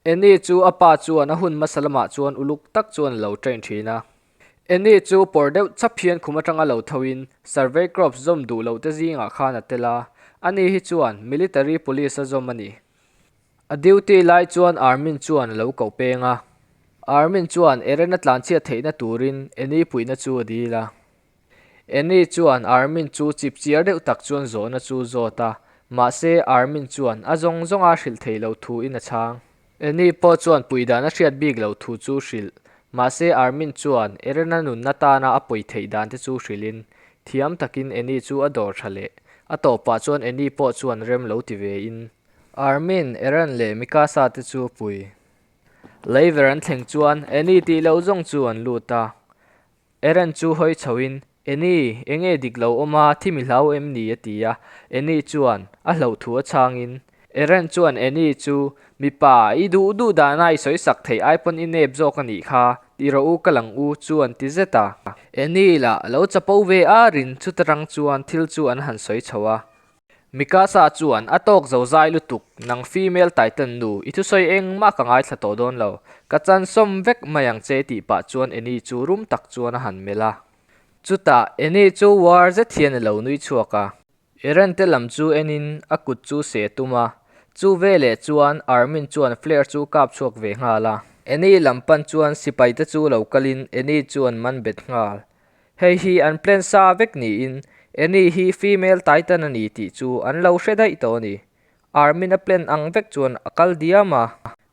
Annie chu a pa chuan a hun hmasa lamah chuan uluk tak chuan a lo train thin a. Annie chu pawr deuh chap hian khum atanga lo thoin Survey Corps zawm duh loh te zingah khan a tel a, ani hi chuan Military Police a zawm a ni. A duty lai chuan Armin chuan a lo koh peng a. Armin chuan Eren a tlanchhiat theihna turin Annie puihna chu a dil a. Annie chuan Armin chu chip chiar deuh tak chuan zawhna chu zawt a, mahse Armin chuan a zawng zawnga hrilh theih loh thu in a chhang. Annie pawh chuan puih dan a hriat bik loh thu chu hrilh, mahse Armin chuan Eren-a nunna tana a pawi theih dan te chu hrilhin thiam takin Annie chu a dawr tha leh. A tawpah chuan Annie pawh chuan rem lo ti ve in. Armin, Eren leh Mikasa te chu pui. Leiver an thleng chuan Annie tih loh zawng chu an lut a. Eren chu hawi chhoin, Annie, enge dik lo awm a, thi mi hlau em ni? a ti a. Annie chuan a hlauh thu a chhangin, Eren chuan Annie chu, Mipa, i duh duh dana i sawi sak theih ai pawn i nep zawk a nih kha, ti rawh u ka lang u chu an ti zet a. Annie lah lo chapo ve arin chuta rang chuan thil chu an han sawi chho a. Mikasa chuan, A tawk zo zai lutuk, nang female titan nu, i thusawi engmah ka ngaithla tawh dawn lo. Ka chan sawm vek mai ang che tih pah chuan Annie chu rum tak chuan a han melh a. Chutah Annie chu uar zet hian a lo nui chhuak a. Eren te lam chu enin a kut chu seh a tum a. Chu veleh chuan Armin chuan flare chu kap chhuak ve nghal a. Annie lam pan chuan sipai te chu lo kalin Annie chuan man bet nghal. Hei hi an plan sa vek niin Annie hi female titan a ni tih chu an lo hre daih tawh a ni. Armin a plan ang vek chuan a kal diam a.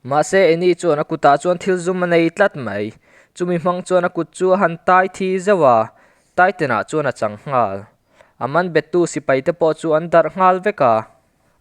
Mahse Annie chuan a kutah chuan thil zum a nei tlat mai. Chumi hmang chuan a kut chu a han tai thi zeuh a, Titan ah chuan a chang nghal. A man bettu sipai te pawh chu an darh nghal vek a.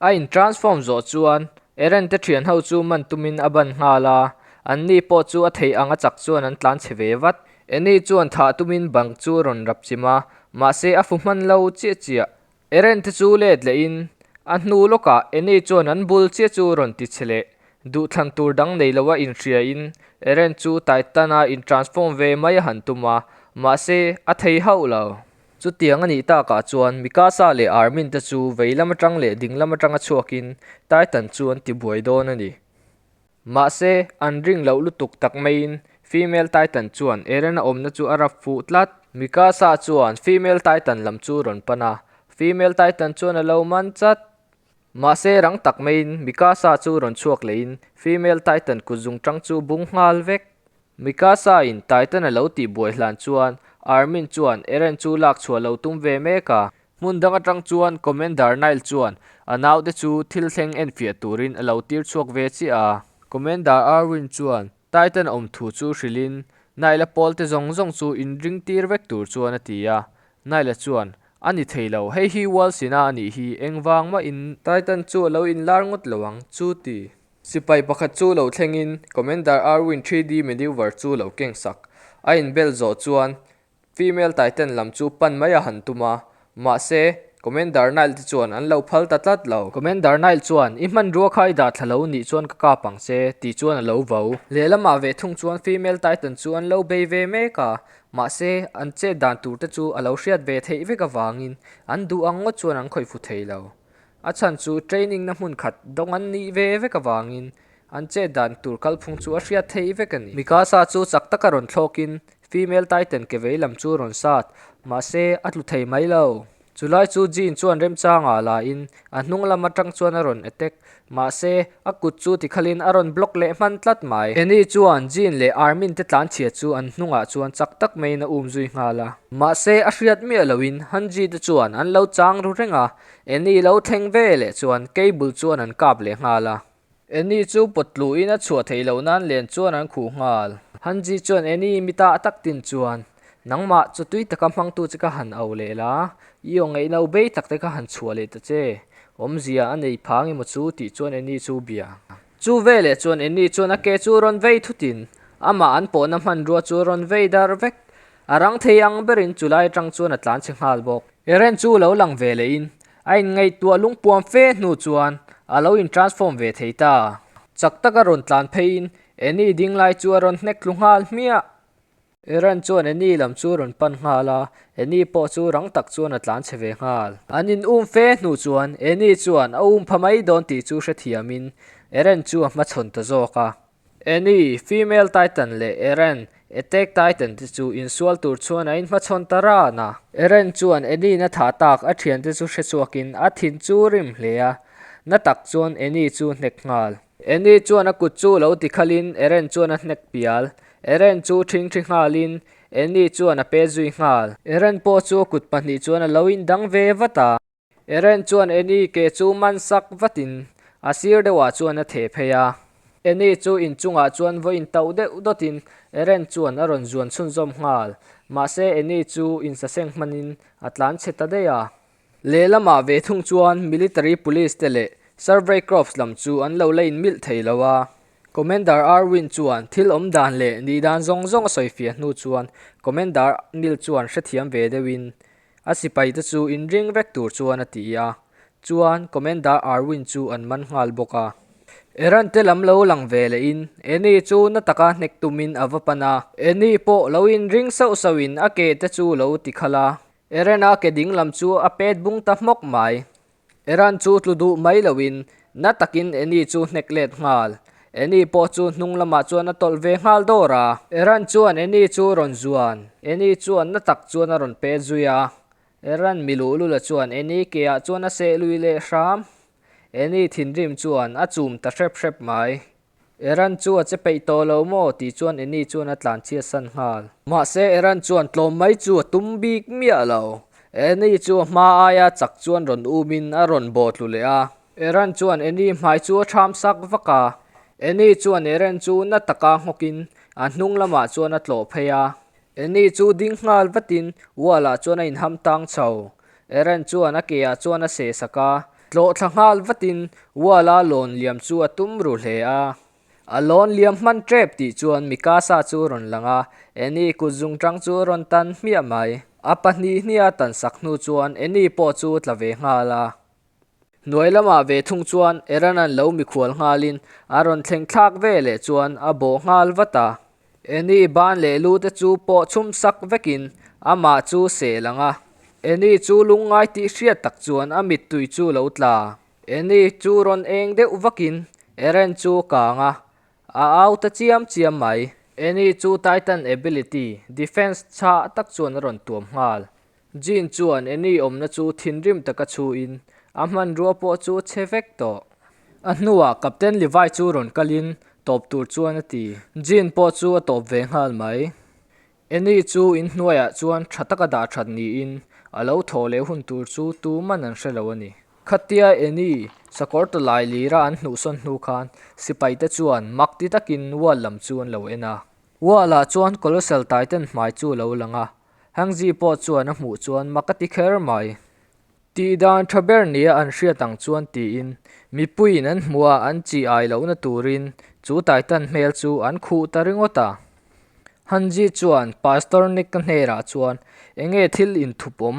A in transform zawh chuan Eren te thian ho chu man tumin a ban nghal a, an ni pawh chu a theih ang a chak chuan an tlan chhe ve vat. Eni chuan thah tumin bang chu a rawn rap chim a, mahse a fu hman lo chiah chiah. Eren te chu let leh in a hnu lawkah Eni chuan an bul chiah chu rawn ti chhe leh. Duhthlan tur dang nei lo a inhria in Eren chu Titan a in transform ve mai a han tum a, mahse a thei hauh lo. Chutiang a nih takah chuan Mikasa leh Armin te chu vei lam atang leh ding lam atanga chhuakin Titan chu an tibuai dawn a ni. Mahse, an ring loh lutuk tak maiin Female Titan chuan Eren a awmna chu a rap fuh tlat. Mikasa chuan Female Titan lam chu rawn pan a, Female Titan chuan a lo man chat. Mahse, rang tak maiin Mikasa chu rawn chhuak lehin Female Titan kut zungtang chu bung nghal vek. Mikasa-in Titan a lo tih buai hlan chuan Armin chuan Eren chu lak chhuah lo tum ve mek a. Hmun dang atang chuan Commander Nile chuan a naute chu thil thleng enfiah turin a lo tir chhuak ve chiah a. Commander Arwin chuan Titan awm thu chu hrilhin Nile-a pawlte zawng zawng chu inring tir vek tur chuan a ti a. Nile-a chuan, A ni thei lo, hei hi Walsina a nih hi, engvang mahin Titan chu a lo inlar ngawt lo ang chu ti. Sipai pakhat chu lo thlengin Commander Arwin 3D Maneuver chu lo keng sak. A inbel zawh chuan Female Titan lam chu pan mai a han tum a, mahse Commander Nile te chuan an lo phal ta tlat lo. Commander Nile chuan, I hmanrua kha i dah thla lo nih chuan ka kap ang che, tih chuan a lo vo. Lehlamah ve thung chuan Female Titan chu an lo bei ve mek a, mahse an chet dan tur te chu a lo hriat ve theih vek avangin an duh ang ngawt chuan an khawih fu thei lo. A chhan chu training na hmun khat dawng an nih ve vek avangin an chet dan tur kalphung chu a hriat theih vek a ni. Mikasa chu chak taka rawn thlawkin female titan ke vei lam chu rawn sat, mahse a tlu thei mai lo. Chulai chu Jean chuan remchangah la in a hnung lam atang chuan a rawn attack, mahse a kut chu tikhalin a rawn block leh hman tlat mai. Annie chuan Jean leh Armin te tlanchhia chu an hnungah chuan chak tak maiin a um zui nghal a. Mahse a hriat miah loin Hanji te chuan an lo chang ru reng a, Annie lo thleng ve leh chuan cable chuan an kap leh nghal a. Annie chu pawt tluhin a chhuah theih loh nan len chuan an khuh nghal. Hanji chuan Annie mitah tak tin chuan, Nangmah chu tui taka hmangtu che ka han au leh la, i aw ngaihno bei tak te ka han chhuah leh ta che. Awmzia a nei phang emaw chu tih chuan Annie chu bia. Chu veleh chuan Annie chuan a ke chu rawn vei thutin amah an pawhna hmanrua chu rawn vei dar vek. A rang thei ang berin chulai atang chuan a tlan chhe nghal bawk. Eren chu lo lang ve lehin a inngaihtuah lungpuam fe hnu chuan a lo in transform ve thei ta. Chak taka rawn tlan pheiin Annie ding lai chu a rawn hnek tlu nghal hmiah. Eren chuan Annie lam chu rawn pan nghal a, Annie pawh chu rang tak chuan a tlan chhe ve nghal. An in um fe hnu chuan Annie chuan a um pha mai dawn tih chu hrethiamin. Eren chu a hmachhawn ta zawk a. Annie, Female Titan leh Eren, Attack Titan te chu insual tur chuan a inhmachhawn ta ran a. Eren chuan Annie na thah tak a thiante chu hre chhuakin a thin chu rim hle a, na tak chuan Annie chu hnek nghal. Annie chuan a kut chu lo ti khalin Eren chuan a hnek pial. Eren chu ṭhingṭhi nghalin Annie chuan a pet zui nghal. Eren pawh chu a kut pahnih chuan a lo indang ve vat a. Eren chuan Annie ke chu man sak vatin a sir deuhah chuan a theh phei a. Annie chu inchungah chuan vawi intauh deuh dawtin Eren chuan a rawn zuan chhunzawm nghal. Mahse Annie chu insaseng hmanin a tlan chhe ta daih a. Lehlamah ve thung chuan Military Police te leh Survey Corps lam chu an lo la inmilh thei lo a. Commander Arwin chuan thil awm dan leh nih dan zawng zawng a sawifiah hnu chuan Commander Neil chuan hrethiam ve deuhin A sipaite chu inring vek tur chuan a ti a, chuan Commander Arwin chu an man nghal bawk a. Eran te lam lo lang ve lehin Annie chu na taka hnek tumin a va pan a. Annie pawh lo inring sauh sauhin a ke te chu lo ti khalh a, Eren-a ke ding lam chu a pet bung ta hmawk mai. Eran chu tlu duh mai loin na takin Annie chu hnek let nghal. Annie pawh chu hnung lamah chuan a tawlh ve nghal dawr a. Eran chuan Annie chu rawn zuan. Annie chuan na tak chuan a rawn pet zui a. Eran mi luhlula chuan Annie ke ah chuan a seh lui leh hram. Annie thinrim chuan a chum ta hrep hrep mai. Eran chu a che peih tawh lo maw? tih chuan Annie chuan a tlan chhiat san nghal. Mahse Eran chuan tlawm mai chu a tum bik miah lo. Annie chu a hma aia chak chuan rawn umin a rawn bawh tlu leh a. Eran chuan Annie hmai chu a ṭham sak vak a. Annie chuan Eran chu na taka nghawkin a hnung lamah chuan a tlawh phei a. Annie chu ding nghal vatin wall ah chuan a inham tang chho. Eren chuan a ke ah chuan a seh sak a, tlawh thla nghal vatin wall a lawn liam chu a tum ru hle a. A lawn liam hman tep tih chuan Mikasa chu a rawn lang a, Annie kut zung tang chu a rawn tan hmiah mai. A pahnih hnih a tan sak hnu chuan Annie pawh chu a tla ve nghal a. Hnuai lamah ve thung chuan Eran-a'n lo mikhual nghalin a rawn thleng thlak ve leh chuan a bawh nghal vat a. Annie ban leh lu te chu pawh chhum sak vekin amah chu seh lang a. Annie chu lungngai tih hriat tak chuan a mittui chu lo tla. Annie chu rawn eng deuh vakin Eren chu a kang a, a au ta chiam chiam mai. Annie chu Titan ability, defense chhah tak chuan a rawn tuam nghal. Jean chuan Annie awmna chu thinrim taka chhuin a hmanrua pawh chu a chhe vek tawh. A hnuah Captain Levi chu rawn kalin tawp tur chuan a ti. Jean pawh chu a tawp ve nghal mai. Annie chu inhnuaiah chuan tha taka dah that niin a lo thawh leh hun tur chu tuman an hre lo a ni. Khatia Annie sakawr tawlai lira an hnuhsawn hnu khan sipaite chuan mak ti takin wall lam chu an lo en a. Wall-ah chuan Colossal Titan hmai chu a lo lang a. Hangzi pawh chuan a hmuh chuan mak a ti kher mai. Tih dan tha ber nia an hriat ang chuan tiin mipuiin an hmuh a an chi ai lohna turin chu Titan hmel chu an khuh ta ringawt a. Hanzi chuan Pastor Nick-a hnerah chuan enge thil inthup awm,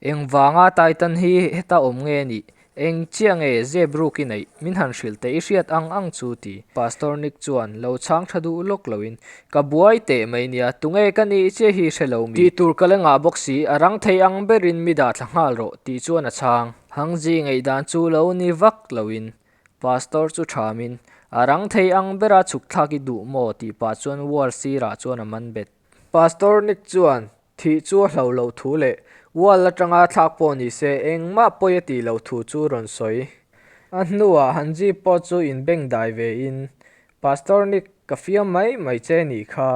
engvanga Titan hi heta awm nge nih Eng chiah nge zep ruk i neih? Min han hrilh teh i hriat ang ang chu ti. Pastor Nick chuan lo chhang tha duh lawk loin, Ka buai teh mai nia, tunge ka nih chiah hi hre lo mi? Tih tur ka la ngah bawk si, a rang thei ang berin mi dah thla nghal rawh tih chuan a chhang. Hangji ngaihdan chu lo ni vak loin, Pastor chu thamin, A rang thei ang bera chhuk thlak i duh maw? tih pah chuan wall sirah chuan a man bet. Pastor Nick chuan Thih chu a hlo loh thu leh wall atanga thlak pawh ni se engmah pawi a tih loh thu chu rawn sawi. A hnuah Hanji pawh chu inbeng dai ve in, Pastor Nick, ka fiam mai mai che nih kha,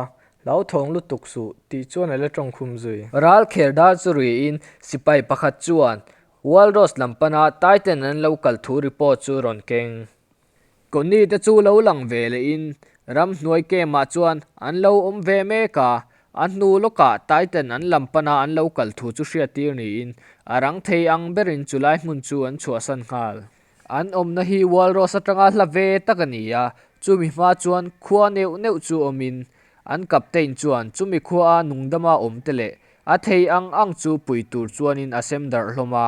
hlauthawng lutuk suh, tih chuan a la tawngkhum zui. Ral kher dar chu ri in sipai pakhat chuan Walrus lam pana Titan an lo kal thu report chu rawn keng. Connie te chu lo lang ve leh in ramhnuai camp ah chuan an lo awm ve mek a, a hnu lawkah Titan an lam pana an lo kal thu chu hriattir niin a rang thei ang berin chulai hmun chu an chhuahsan nghal. An awmna hi Walrus atanga hla ve tak a ni a, chumi hma chuan khua neuh neuh chu awmin an captain chuan chumi khua a nungdama awm te leh a thei ang ang chu pui tur chuanin a sem darh hlawm a.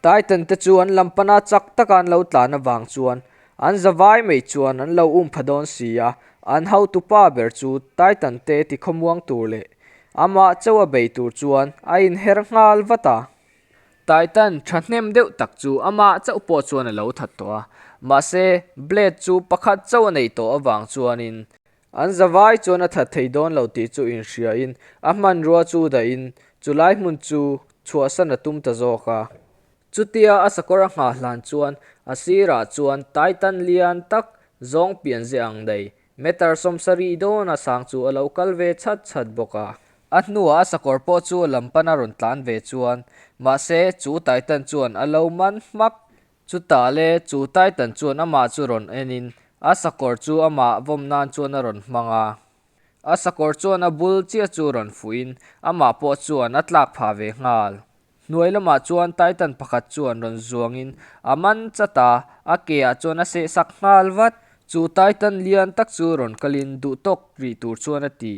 Titan te chu an lam pana chak taka an lo tlan avang chuan an za vai mai chuan an lo um pha dawn si a, an hotupa ber chu Titan te ti khawmuang tur leh amah chauh a bei tur chuan a inher nghal vat a. Titan thahnem deuh tak chu amah chauh pawh chuan a lo that tawh a, Mahse, blade chu pakhat chauh a neih tawh avang chuanin an zavai chuan a that thei dawn lo tih chu inhriain a hmanrua chu dahin chulai hmun chu chhuahsan a tum ta zawk a. Chutia a sakawr a nghah hlan chuan a sirah chuan Titan lian tak zawng pian ze ang nei meter 70 dawn a sang chu a lo kal ve chhat chhat bawk a. A hnuah a sakawr pawh chu a lam pana rawn tlan ve chuan mahse chu Titan chuan a lo man hmak. Chutah le chu Titan chuan amah chu rawn enin a sakawr chu amah vawm nan chuan a rawn hmang a. A sakawr chuan a bul chiah chu rawn fuhin amah pawh chuan a tlak phah ve nghal. Hnuai lamah chuan Titan pakhat chuan rawn zuangin a man chat a, a ke ah chuan a seh sak nghal vat. Chu Titan lian tak chu rawn kalin duh tawk rih tur chuan a ti.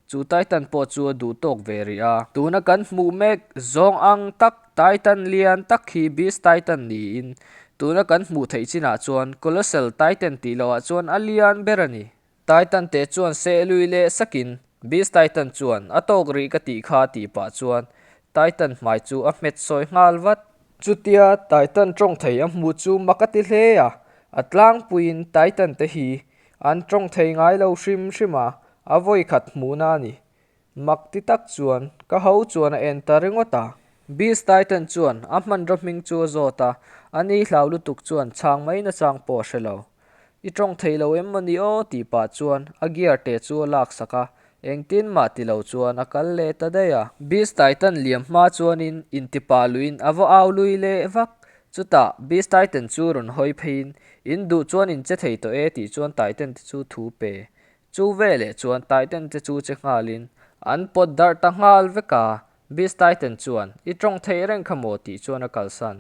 Chu Titan pawh chu a duh tawk ve rih a. Tuna kan hmuh mek zawng ang tak Titan lian tak hi Beast Titan niin tuna kan hmuh theih chinah chuan Colossal Titan tih lohah chuan a lian ber a ni. Titan te chuan seh lui leh sakin Beast Titan chuan a tawk rih ka tih kha tih pah chuan Titan hmai chu a hmet sawi nghal vat. Chutia Titan tawng thei a hmuh chu mak a ti hle a, a tlangpuiin Titan te hi an tawng thei ngai lo hrim hrim a, a vawi khat hmuhna a ni. Mak ti tak chuan ka ho chuan a en ta ringawt a. Beast Titan chuan a hmanraw hming chu a zawt a, ani hlau lutuk chuan chhang mai nachang pawh a hre lo. I tawng thei lo em mawni aw tih pah chuan a gear te chu a lak sak a, engtin mah ti lo chuan a kal leh ta daih a. Beast Titan liam hma chuanin intipa luiin a va au lui leh vak. Chutah Beast Titan chu rawn hawi pheiin, In duh chuan in che thei tawh e tih chuan Titan te chu thu pe. Chu veleh chuan Titan te chu che nghalin an pawt darh ta nghal vek a. Beast Titan chuan, I tawng thei reng kha maw tih chuan a kalsan.